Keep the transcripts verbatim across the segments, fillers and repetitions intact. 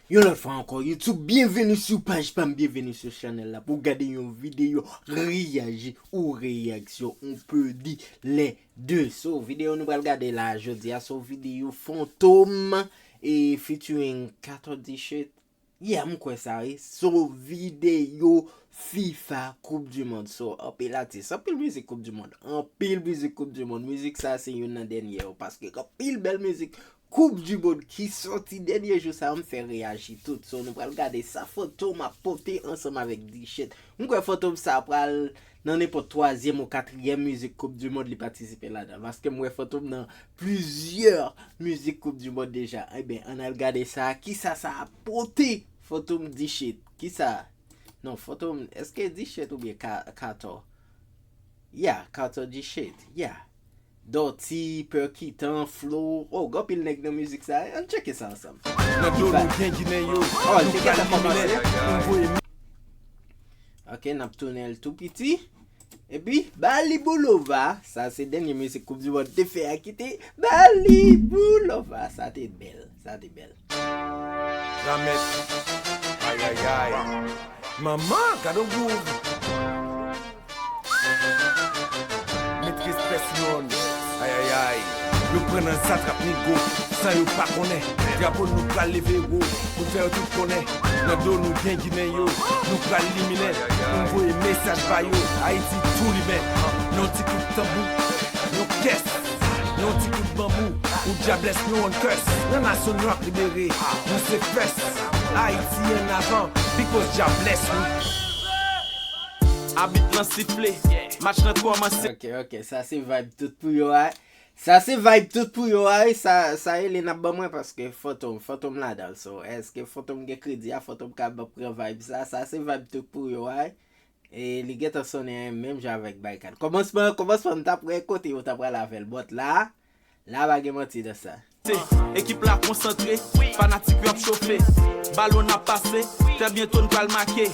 Yon lòt fwa ankò, YouTube, byenveni sou paj pa m, byenveni sou chanèl la pou gade yon videyo reyaji ou reyaksyon, on peut dire les deux. So, videyo nou pral gade la jodi a, so videyo Fantom e featuring Kato Dishit. Yeah, m kwè sa, wi. So, videyo FIFA Coupe du Monde. So, anpil atis, anpil mizik Coupe du Monde. Anpil mizik Coupe du Monde. Mizik sa se youn nan dènye yo, paske anpil bèl mizik Coupe du Monde ki sòti dènye jou sa yo, m fè reyaji tout. So, nou pral gade sa Fantom ap pote ansanm avèk Dishit. M kwè Fantom sa pral nan nenpòt twazyèm ou katriyèm mizik Coupe du Monde li patisipe ladan. Paske m wè Fantom nan plizyè mizik Coupe du Monde deja. Ebyen, ann al gade sa. Kisa sa ap pote? Fantom Dishit. Kisa? Non, Fantom, èske Dishit oubyen Ka-, Kato? Yeah, Kato Dishit. Yeah. Dòti, Pèkitan, Flo. Oh, gen anpil nèg nan mizik sa. Ann tcheke sa ansanm. Nan do nou gen Ginen yo. Oh, nou pral elimine. Nou voye Ok, n ap tounen l tou piti. Epi, Bali Boulova, sa se dènye mizik Coupe du Monde te fè a ki te Bali Boulova. Sa te bèl, sa te bèl. Ramet. Ayayay. Manman, gad on gouv. Met respè sou non. Ayayay. Yo pran nan zatrap nigo, san yo pa konnen. Drapo nou pral leve wo, pou n fè yo tout konnen. Nan do nou gen Ginen yo, nou pral elimine. Pou n voye mesaj ba yo, Ayiti tou limen. Yon ti kout tanbou, yon kès, yon ti kout banbou, pou Dyablès nou on kès. Nan nasyon nou ap libere, nou se fès. Ayiti an avan, because Dyablès wi. Abit lan sifle, match lan kòmanse. Ok, ok, sa se vibe tout pou yo a. Sa se vibe tout pou yo a, wi. Sa, sa Ellen ap ban mwen paske Fantom, Fantom ladan l. So, èske Fantom gen kredi a? Fantom ka ban pran vibe sa. Sa se vibe tout pou yo a, wi. E li gentan sonnen menm jan avèk Barikad. Kòmansman, kòmansman m t ap wè kote yo t ap pral avè l. But la, la pa gen manti nan sa. Ekip la konsantre, fanatik yo ap chofe. Balon ap pase, trè byento n pral make.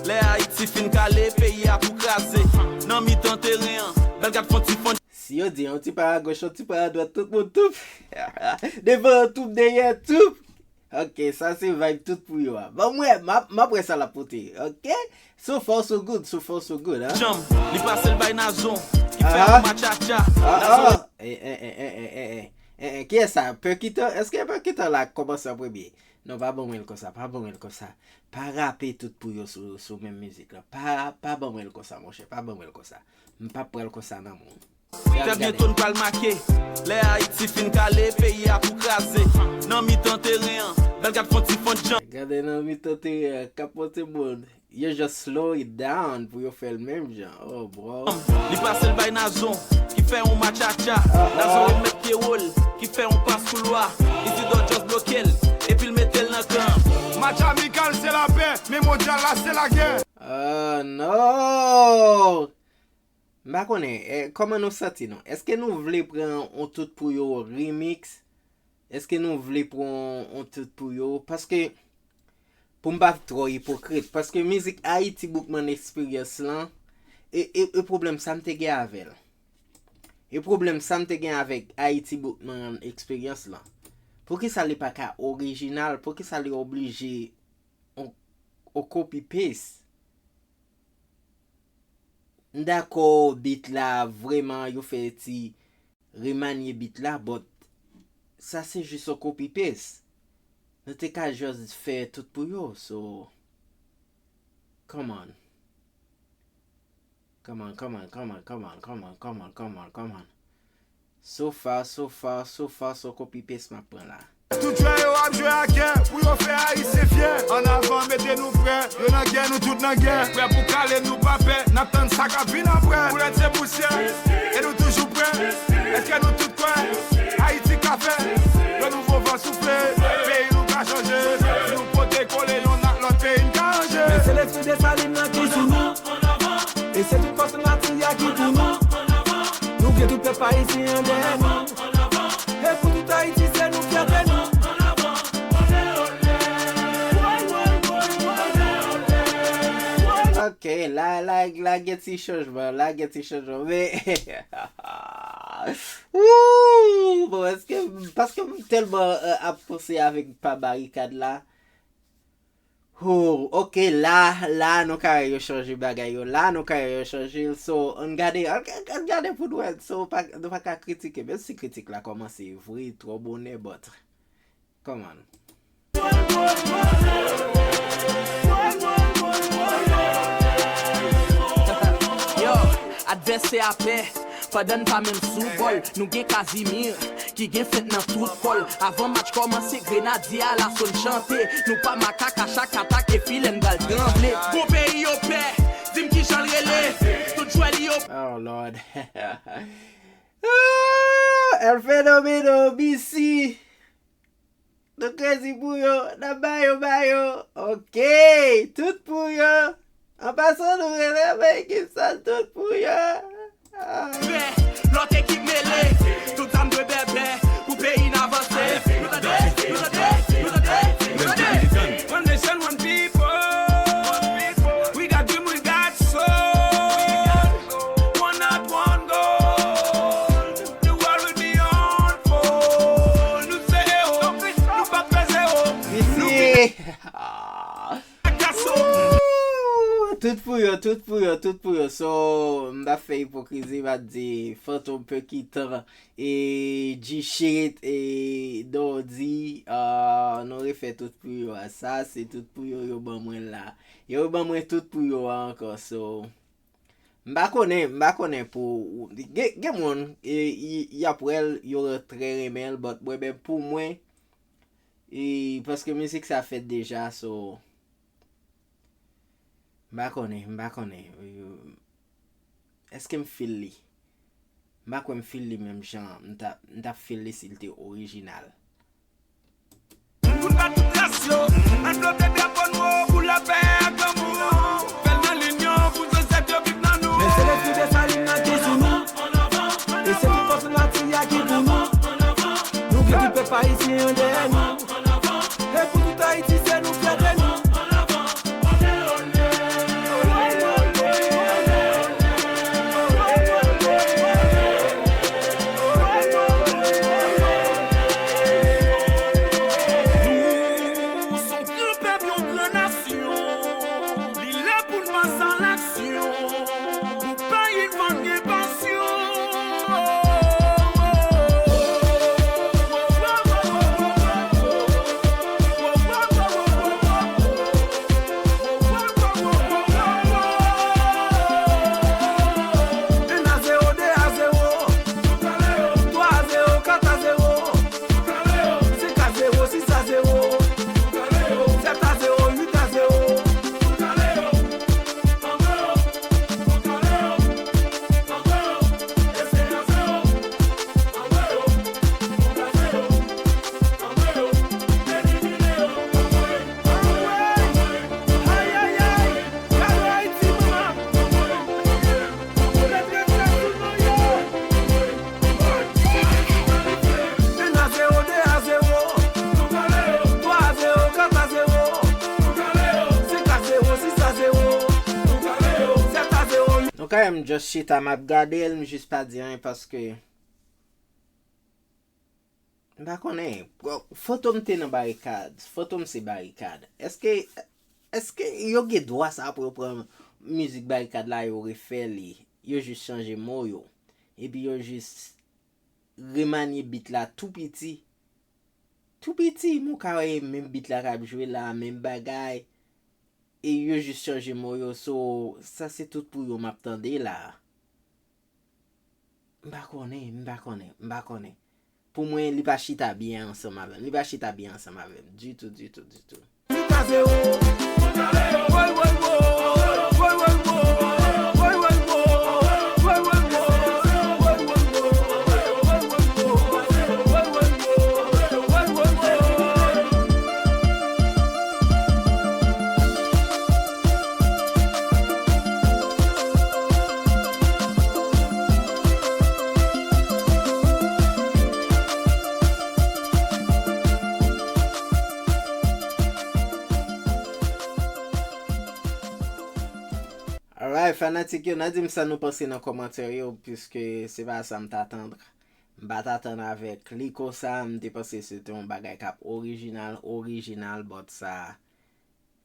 Lè Ayiti fin kale, peyi a pou kraze. Nan mitan teren an, bèl gad fon ti fon. Si yo di yon ti pa agoch, yon ti pa adwat, tout moun toup. Devan toup, dèyè toup. Ok, sa se vibe tout pou yo a. Ban m wè, m ap, m ap wè sa l ap pote. Ok? So far, so good, so far, so good, hein? Janm, li pase l bay Nazon, ki fè yon match a tcha. Nazon. Eh, eh, eh, eh, eh, eh, eh, eh, kiyès sa? Pèkitan? Èske Pèkitan la k kòmanse an premye? Non, pa ban mwen l konsa, pa ban mwen l konsa. Pa rape tout pou yo sou, sou menm mizik la. Pa, pa ban mwen l konsa, monchè, pa ban mwen l konsa. M p ap pran l konsa nan men w. Trè byento n pral make. Lè Ayiti fin kale, peyi a pou kraze. Nan mitan teren an, bèl gad fon ti fon jan. Gade nan mitan teren an, k ap pote moun. Yo just slow it down pou yo fè l menm jan. Oh, bro. Li pase l bay Nazon, ki fè yon match a tcha. Nazon remèt pye wo l, ki fè yon pas koulwa. Isidor just bloke l, epi l mete l nan kan. Match amikal se lapè, men mondyal la se lagè. Oh, no! M pa konnen, eh, kòman nou santi nou? Èske nou vle pran on tout pou yo remix? Èske nou vle pran on tout pou yo? Paske, pou m pa twò ipokrit, paske mizik Haiti Boukman Experience lan, e, e, e pwoblèm sa m te gen avè l. E pwoblèm sa m te gen avèk Haiti Boukman Experience lan. Poukisa li pa ka orijinal? Poukisa li oblije on, on copy paste? M dakò beat la vrèman yo fè ti remanye beat la, but sa se jis on copy paste. Nou te ka just fè tout pou yo, so, come on. Come on, come on, come on, come on, come on, come on, come on, come on. So far, so far, so far, so copy paste m ap pran la. Tout jwè yo ap jwe ak kè, pou yo fè Ayisyen fyè. Ann avan, mete nou prè, yo nan gè, nou tout nan gè. Prè pou kale, nou pa pè, n ap tann sa k ap vin apre. Koulèt se pousyè, e nou toujou prè. Èske nou tout kwè Ayiti ka fè? Yon nouvo van soufle, peyi nou ka chanje. Si nou pote kole yonn ak lòt, peyi n ka ranje. Men se lespri Desalin nan ki sou nou. E se tout fòs nati a ki pou nou. Nou gen tout pèp ayisyen an dèyè nou. E pou tout Ayiti, se nou fyète nou. Ok, la, la, la gen ti chanjman, la gen ti chanjman, men, wouy, bon, èske, paske m tèlman, euh, ap panse avèk pa Barikad la, Oh, ok, la, la nou ka wè yo chanje bagay yo. La nou ka wè yo chanje l. So, ann gade, ann, ann gade pou nou wè. So, pa, nou pa ka kritike. Menm si kritik la kòmanse vre twò bonè, but, come on. Yo, advèsè a pè, pandan n pa menm sou gòl. Nou gen Casimir ki gen fent nan tout kò l. Avan match kòmanse, grenadye a la sonn chante. Nou pa makak, a chak atak e filè n pral tranble. Bon peyi yo pè, di m kijan l rele. Tout jwè li yo. Oh Lord. Ah, El Fenomeno, B C. Nou krezi pou yo, n ap ba yo, ba yo. Ok, tout pou yo. An pasan nou rele anba ekip sa, tout pou yo. Ah. Pè, lòt ekip mele. Tout zam dwe bèbè pou peyi n avanse. Nou tande, nou tande, nou tande, nou tande. One nation, one people. We got dream, we got soul. One heart, one goal. The world will be on for. Nou se ewo, nou pa pè zewo. Mesye. Ah. Ooh, tout pou yo, tout pou yo, tout pou yo. So, m pa fè ipokrizi, m pa di Fantom Pekitan e G-Shit e Dodi, ah, nou refè tout pou yo a. Sa, se tout pou yo, yo ban mwen la. Yo ban mwen tout pou yo a ankò. So, m pa konnen, m pa konnen pou, gen, gen moun, e, y, y ap wè l, yo trè renmen l, but mwen menm pou mwen, e, paske mizik sa fèt deja, so, m pa konnen, m pa konnen. Èske m feel li? M pa kwè m feel li menm jan m t ap, m t ap feel li si l te orijinal. Tout bat tout ras yo, ann flote drapo nou pou lapè ak lanmou. Fè l nan linyon pou zansèt yo viv nan nou. Men se lespri Desalin nan ki sou nou. E se tout fòs Latè a ki pou nou. Nou gen tout pèp ayisyen an dèyè nou. E pou tout Ayiti, se nou fyète nou. Nou se yon gran pèp, yon gran nasyon. Li lè pou n pase a laksyon. Pou peyi n vann gen pasyon. Enn a zewo, de a zewo, twa a zewo, kat a zewo, senk a zewo, sis a zewo, sèt a zewo, uit a zewo. Enn a zewo, de a zewo, twa a zewo, kat a zewo, senk a zewo, sis a zewo, sèt a zewo. Nou ka wè m just chita, m ap gade l, m jis pa di anyen paske m pa konnen. Fantom te nan Barikad. Fantom se Barikad. Èske, èske yo gen dwa sa pou yo pran mizik Barikad la, yo refè li, yo jis chanje mo yo, epi yo jis remanye beat la tou piti, tou piti, men w ka wè menm beat la k ap jwe la, menm bagay, e yo jis chanje mo yo, so, sa se tout pou yo m ap tande la. M pa konnen, m pa konnen, m pa konnen. Pou mwen, li pa chita byen ansanm avè m. Li pa chita byen ansanm avè m. Ditou, ditou, ditou. Uit a zewo. Woy, woy, woy. Woy, woy, woy. Woy, woy, woy. Woy, woy, woy. Alright, fanatik yo, n a di m sa nou panse nan kòmantè yo, piske se pa sa m t atann. M pa t atann avèk li konsa, m te panse se te yon bagay k ap orijinal, orijinal, but sa,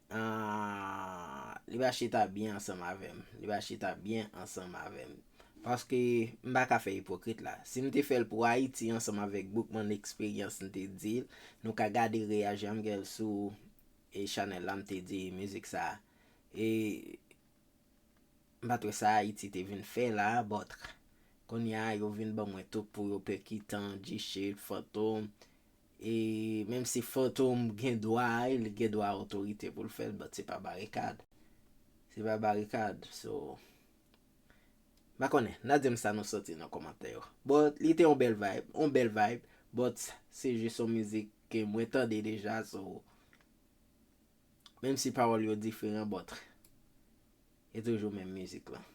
Ah, li pa chita byen ansanm avè m. Li pa chita byen ansanm avè m. Paske m pa ka fè ipokrit la. Si m te fè l pou Ayiti ansanm avèk Boukman Experience, m te di l, nou ka gade reyaji an m gen l sou e chanèl la, m te di mizik sa. E m pa t wè sa Ayiti te vin fè la, but kounye a yo vin ban mwen tout pou yo, Pèkitan, G-Shade, Fantom. E menm si Fantom gen dwa, li gen dwa otorite pou l fè l, but se pa Barikad. Se pa Barikad, so. M pa konnen, n a di m sa nou santi nan kòmantè yo. But li te yon bèl vibe, yon bèl vibe, but se jis yon mizik ke mwen tande deja, so. Menm si pawòl yo diferan, but e toujou menm mizik lan.